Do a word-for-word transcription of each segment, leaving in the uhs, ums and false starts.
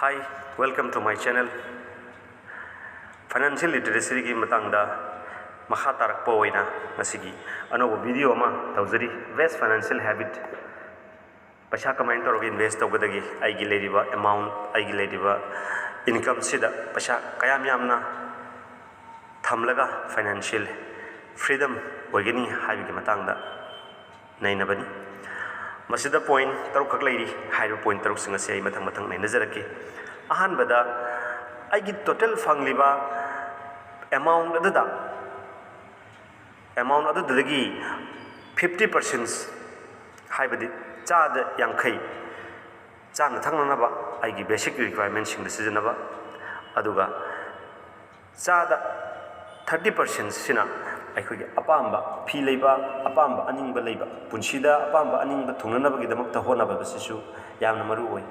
Hi, welcome to my channel. Financial literacyꯒꯤ ꯃꯇꯥꯡꯗ ꯃꯈꯥ ꯇꯥꯔꯛꯄ ꯑꯣꯏꯅ ꯉꯁꯤꯒꯤ ꯑꯅꯧꯕ video ꯑꯃ ꯇꯧꯖꯔꯤ, Best Financial Habit꯫ ꯄꯩꯁꯥ ꯀꯃꯥꯏꯅ ꯇꯧꯔꯒ invest ꯇꯧꯒꯗꯒꯦ? ꯑꯩꯒꯤ ꯂꯩꯔꯤꯕ amount, ꯑꯩꯒꯤ ꯂꯩꯔꯤꯕ incomeꯁꯤꯗ ꯄꯩꯁꯥ ꯀꯌꯥꯝ ꯌꯥꯝꯅ ꯊꯝꯂꯒ financial freedom ꯑꯣꯏꯒꯅꯤ ꯍꯥꯏꯕꯒꯤ ꯃꯇꯥꯡꯗ ꯅꯩꯅꯕꯅꯤ꯫ ꯃꯁꯤꯗ point ꯇꯔꯨꯛꯈꯛ ꯂꯩꯔꯤ꯫ ꯍꯥꯏꯔꯤꯕ point ꯇꯔꯨꯛꯁꯤꯡ ꯑꯁꯤ ꯑꯩ ꯃꯊꯪ ꯃꯊꯪ ꯅꯩꯅꯖꯔꯛꯀꯦ꯫ ꯑꯍꯥꯟꯕꯗ, ꯑꯩꯒꯤ total ꯐꯪꯂꯤꯕ amount ꯑꯗꯨꯗ, amount ꯑꯗꯨꯗꯒꯤ fifty percent, ꯍꯥꯏꯕꯗꯤ ꯆꯥꯗ ꯌꯥꯡꯈꯩ, ꯆꯥꯅ ꯊꯛꯅꯅꯕ ꯑꯩꯒꯤ basic requirementꯁꯤꯡꯗ ꯁꯤꯖꯤꯟꯅꯕ, ꯑꯗꯨꯒ ꯆꯥꯗ thirty percentꯁꯤꯅ ꯑꯩꯈꯣꯏꯒꯤ ꯑꯄꯥꯝꯕ ꯐꯤ ꯂꯩꯕ, ꯑꯄꯥꯝꯕ ꯑꯅꯤꯡꯕ ꯂꯩꯕ, ꯄꯨꯟꯁꯤꯗ ꯑꯄꯥꯝꯕ ꯑꯅꯤꯡꯕ ꯊꯨꯡꯅꯅꯕꯒꯤꯗꯃꯛꯇ ꯍꯣꯠꯅꯕ ꯑꯁꯤꯁꯨ ꯌꯥꯝꯅ ꯃꯔꯨ ꯑꯣꯏ꯫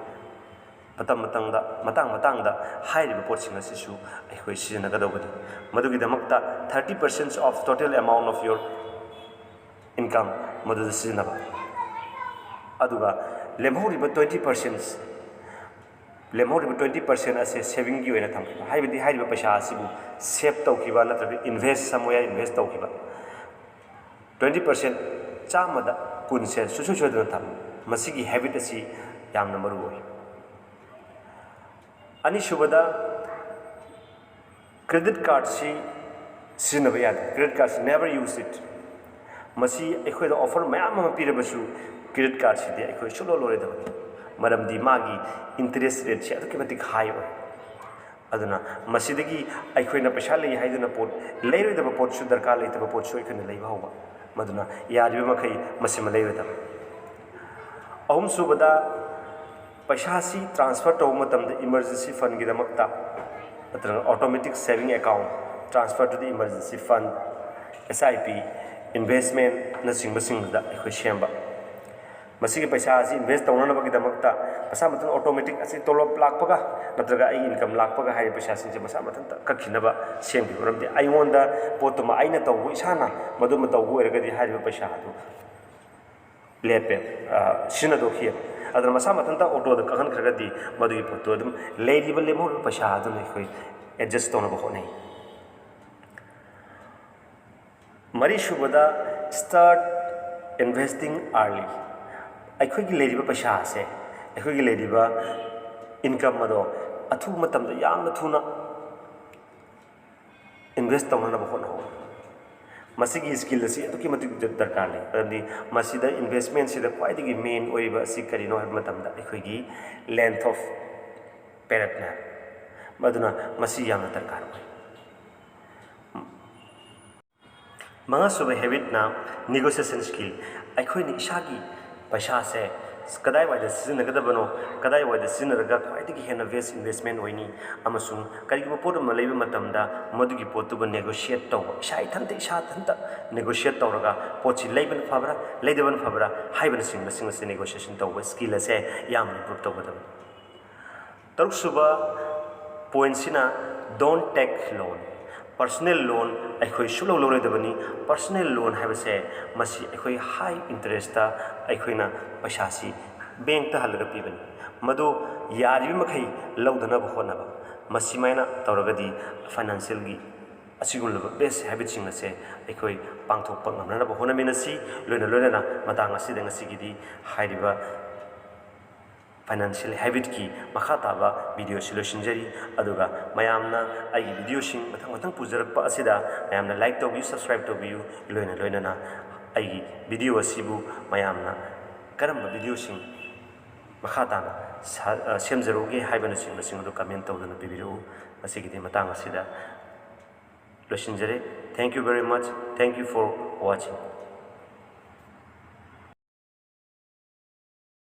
ꯃꯇꯝ ꯃꯇꯝꯗ, ꯃꯇꯥꯡ ꯃꯇꯥꯡꯗ ꯍꯥꯏꯔꯤꯕ ꯄꯣꯠꯁꯤꯡ ꯑꯁꯤꯁꯨ ꯑꯩꯈꯣꯏ ꯁꯤꯖꯤꯟꯅꯒꯗꯧꯕꯅꯤ꯫ ꯃꯗꯨꯒꯤꯗꯃꯛꯇ thirty percent of total amount of your income ꯃꯗꯨꯗ ꯁꯤꯖꯤꯟꯅꯕ, ꯑꯗꯨꯒ ꯂꯦꯝꯍꯧꯔꯤꯕ twenty percent, ꯂꯦꯝꯍꯧꯔꯤꯕ twenty percent ꯑꯁꯦ savingꯒꯤ ꯑꯣꯏꯅ ꯊꯝꯈꯤꯕ, ꯍꯥꯏꯕꯗꯤ ꯍꯥꯏꯔꯤꯕ ꯄꯩꯁꯥ ꯑꯁꯤꯕꯨ save ꯇꯧꯈꯤꯕ ꯅꯠꯇ꯭ꯔꯒ invest somewhere invest ꯇꯧꯈꯤꯕ꯫ Twenty percent, ꯆꯥꯝꯃꯗ ꯀꯨꯟꯁꯦ ꯁꯨꯡꯁꯣꯏ ꯁꯣꯏꯗꯅ ꯊꯝꯃꯤ꯫ ꯃꯁꯤꯒꯤ habit ꯑꯁꯤ ꯌꯥꯝꯅ ꯃꯔꯨ ꯑꯣꯏ꯫ ꯑꯅꯤꯁꯨꯕꯗ, credit cardꯁꯤ ꯁꯤꯖꯤꯟꯅꯕ ꯌꯥꯗꯦ꯫ Credit cardꯁꯤ never use it꯫ ꯃꯁꯤ ꯑꯩꯈꯣꯏꯗ offer ꯃꯌꯥꯝ ꯑꯃ ꯄꯤꯔꯕꯁꯨ credit cardꯁꯤꯗꯤ ꯑꯩꯈꯣꯏ ꯁꯨꯡꯂꯣ ꯂꯣꯏꯔꯣꯏꯗꯕꯅꯤ, ꯃꯔꯝꯗꯤ ꯃꯥꯒꯤ interest rateꯁꯤ ꯑꯗꯨꯛꯀꯤ ꯃꯇꯤꯛ high ꯑꯣꯏ꯫ ꯑꯗꯨꯅ ꯃꯁꯤꯗꯒꯤ ꯑꯩꯈꯣꯏꯅ ꯄꯩꯁꯥ ꯂꯩ ꯍꯥꯏꯗꯨꯅ ꯄꯣꯠ ꯂꯩꯔꯣꯏꯗꯕ ꯄꯣꯠꯁꯨ, ꯗꯔꯀꯥꯔ ꯂꯩꯇꯕ ꯄꯣꯠꯁꯨ ꯑꯩꯈꯣꯏꯅ ꯂꯩꯕ ꯍꯧꯕ꯫ ꯃꯗꯨꯅ ꯌꯥꯔꯤꯕ ꯃꯈꯩ ꯃꯁꯤꯃ ꯂꯩꯔꯣꯏꯗꯕꯅꯤ꯫ ꯑꯍꯨꯝꯁꯨꯕꯗ, ꯄꯩꯁꯥꯁꯤ transfer ꯇꯧꯕ ꯃꯇꯝꯗ emergency fundꯒꯤꯗꯃꯛꯇ ꯅꯠꯇ꯭ꯔꯒ automatic saving account, transfer to the emergency fund, S I P, investmentꯅꯆꯤꯡꯕꯁꯤꯡꯗ ꯑꯩꯈꯣꯏ ꯁꯦꯝꯕ꯫ ꯃꯁꯤꯒꯤ ꯄꯩꯁꯥ ꯑꯁꯤ invest ꯇꯧꯅꯅꯕꯒꯤꯗꯃꯛꯇ ꯃꯁꯥ ꯃꯊꯟꯇ automatic ꯑꯁꯤ ꯇꯣꯂꯣꯞ ꯂꯥꯛꯄꯒ ꯅꯠꯇ꯭ꯔꯒ ꯑꯩꯒꯤ income ꯂꯥꯛꯄꯒ ꯍꯥꯏꯔꯤꯕ ꯄꯩꯁꯥꯁꯤꯡꯁꯦ ꯃꯁꯥ ꯃꯊꯟꯇ ꯀꯛꯈꯤꯅꯕ ꯁꯦꯝꯈꯤꯕ꯫ ꯃꯔꯝꯗꯤ ꯑꯩꯉꯣꯟꯗ ꯄꯣꯠꯇꯨꯃ ꯑꯩꯅ ꯇꯧꯕ, ꯏꯁꯥꯅ ꯃꯗꯨꯃ ꯇꯧꯕ ꯑꯣꯏꯔꯒꯗꯤ ꯍꯥꯏꯔꯤꯕ ꯄꯩꯁꯥ ꯑꯗꯨ ꯂꯦꯞꯄꯦ, ꯑ, ꯁꯤꯖꯤꯟꯅꯊꯣꯛꯈꯤ꯫ ꯑꯗꯨꯅ ꯃꯁꯥ ꯃꯊꯟꯇ ꯑꯣꯇꯣꯗ ꯀꯛꯍꯟꯈ꯭ꯔꯒꯗꯤ ꯃꯗꯨꯒꯤ ꯄꯣꯠꯇꯣ ꯑꯗꯨꯝ ꯂꯩꯔꯤꯕ ꯂꯦꯝꯍꯧꯔꯤꯕ ꯄꯩꯁꯥ ꯑꯗꯨꯅ ꯑꯩꯈꯣꯏ ꯑꯦꯗꯖꯁ ꯇꯧꯅꯕ ꯍꯣꯠꯅꯩ꯫ ꯃꯔꯤꯁꯨꯕꯗ, start investing early꯫ ꯑꯩꯈꯣꯏꯒꯤ ꯂꯩꯔꯤꯕ ꯄꯩꯁꯥ ꯑꯁꯦ, ꯑꯩꯈꯣꯏꯒꯤ ꯂꯩꯔꯤꯕ ꯏꯟꯀꯝ ꯑꯗꯣ ꯑꯊꯨꯕ ꯃꯇꯝꯗ ꯌꯥꯝꯅ ꯊꯨꯅ ꯏꯟꯚꯦꯁ ꯇꯧꯅꯅꯕ ꯍꯣꯠꯅꯍꯧ꯫ ꯃꯁꯤꯒꯤ ꯁ꯭ꯀꯤꯜ ꯑꯁꯤ ꯑꯗꯨꯛꯀꯤ ꯃꯇꯤꯛ ꯗꯔꯀꯥꯔ ꯂꯩ, ꯃꯔꯝꯗꯤ ꯃꯁꯤꯗ ꯏꯟꯚꯦꯁꯃꯦꯟꯁꯤꯗ ꯈ꯭ꯋꯥꯏꯗꯒꯤ ꯃꯦꯟ ꯑꯣꯏꯔꯤꯕ ꯑꯁꯤ ꯀꯔꯤꯅꯣ ꯍꯥꯏꯕ ꯃꯇꯝꯗ ꯑꯩꯈꯣꯏꯒꯤ length of periodꯅꯦ꯫ ꯑꯗꯨꯅ ꯃꯁꯤ ꯌꯥꯝꯅ ꯗꯔꯀꯥꯔ ꯑꯣꯏ꯫ ꯃꯉꯥꯁꯨꯕ ꯍꯦꯕꯤꯠꯅ negotiation skill꯫ ꯑꯩꯈꯣꯏꯅ ꯏꯁꯥꯒꯤ ꯄꯩꯁꯥꯁꯦ ꯀꯗꯥꯏꯋꯥꯏꯗ ꯁꯤꯖꯤꯟꯅꯒꯗꯕꯅꯣ, ꯀꯗꯥꯏꯋꯥꯏꯗ ꯁꯤꯖꯤꯟꯅꯔꯒ ꯈ꯭ꯋꯥꯏꯗꯒꯤ ꯍꯦꯟꯅ best investment ꯑꯣꯏꯅꯤ, ꯑꯃꯁꯨꯡ ꯀꯔꯤꯒꯨꯝꯕ ꯄꯣꯠ ꯑꯃ ꯂꯩꯕ ꯃꯇꯝꯗ ꯃꯗꯨꯒꯤ ꯄꯣꯠꯇꯨꯕꯨ negotiate ꯇꯧꯕ, ꯏꯁꯥ ꯏꯊꯟꯇ ꯏꯁꯥ ꯏꯊꯟꯇ negotiate ꯇꯧꯔꯒ ꯄꯣꯠꯁꯤ ꯂꯩꯕꯅ ꯐꯕ꯭ꯔꯥ, ꯂꯩꯗꯕꯅ ꯐꯕ꯭ꯔꯥ ꯍꯥꯏꯕꯅꯆꯤꯡꯕꯁꯤꯡ ꯑꯁꯤ negotiation ꯇꯧꯕ skill ꯑꯁꯦ ꯌꯥꯝꯅ improve ꯇꯧꯒꯗꯕꯅꯤ꯫ ꯇꯔꯨꯛꯁꯨꯕ pointꯁꯤꯅ, don't take loan꯫ Personal loan ꯑꯩꯈꯣꯏ ꯁꯨꯡꯂꯧ ꯂꯧꯔꯣꯏꯗꯕꯅꯤ꯫ Personal loan ꯍꯥꯏꯕꯁꯦ ꯃꯁꯤ ꯑꯩꯈꯣꯏ high interestꯇ ꯑꯩꯈꯣꯏꯅ ꯄꯩꯁꯥꯁꯤ bankꯇ ꯍꯜꯂꯒ ꯄꯤꯕꯅꯤ꯫ ꯃꯗꯨ ꯌꯥꯔꯤꯕ ꯃꯈꯩ ꯂꯧꯗꯅꯕ ꯍꯣꯠꯅꯕ, ꯃꯁꯤꯃꯥꯏꯅ ꯇꯧꯔꯒꯗꯤ financialꯒꯤ ꯑꯁꯤꯒꯨꯝꯂꯕ best habitꯁꯤꯡ ꯑꯁꯦ ꯑꯩꯈꯣꯏ ꯄꯥꯡꯊꯣꯛꯄ ꯉꯝꯅꯅꯕ ꯍꯣꯠꯅꯃꯤꯟꯅꯁꯤ꯫ ꯂꯣꯏꯅ ꯂꯣꯏꯅꯅ ꯃꯇꯥꯡ ꯑꯁꯤꯗ ꯉꯁꯤꯒꯤꯗꯤ ꯍꯥꯏꯔꯤꯕ financial habitꯀꯤ ꯃꯈꯥ ꯇꯥꯕ videoꯁꯤ ꯂꯣꯏꯁꯤꯟꯖꯔꯤ꯫ ꯑꯗꯨꯒ ꯃꯌꯥꯝꯅ ꯑꯩꯒꯤ videoꯁꯤꯡ ꯃꯊꯪ ꯃꯊꯪ ꯄꯨꯖꯔꯛꯄ ꯑꯁꯤꯗ ꯃꯌꯥꯝꯅ like ꯇꯧꯕꯤꯌꯨ, subscribe ꯇꯧꯕꯤꯌꯨ꯫ ꯂꯣꯏꯅ ꯂꯣꯏꯅꯅ ꯑꯩꯒꯤ video ꯑꯁꯤꯕꯨ ꯃꯌꯥꯝꯅ ꯀꯔꯝꯕ videoꯁꯤꯡ ꯃꯈꯥ ꯇꯥꯅ ꯁꯥ-, ꯑ, ꯁꯦꯝꯖꯔꯛꯎꯒꯦ ꯍꯥꯏꯕꯅꯆꯤꯡꯕꯁꯤꯡ ꯑꯗꯨ comment ꯇꯧꯗꯨꯅ ꯄꯤꯕꯤꯔꯛꯎ꯫ ꯉꯁꯤꯒꯤꯗꯤ ꯃꯇꯥꯡ ꯑꯁꯤꯗ ꯂꯣꯏꯁꯤꯟꯖꯔꯦ꯫ Thank you very much. Thank you for watching.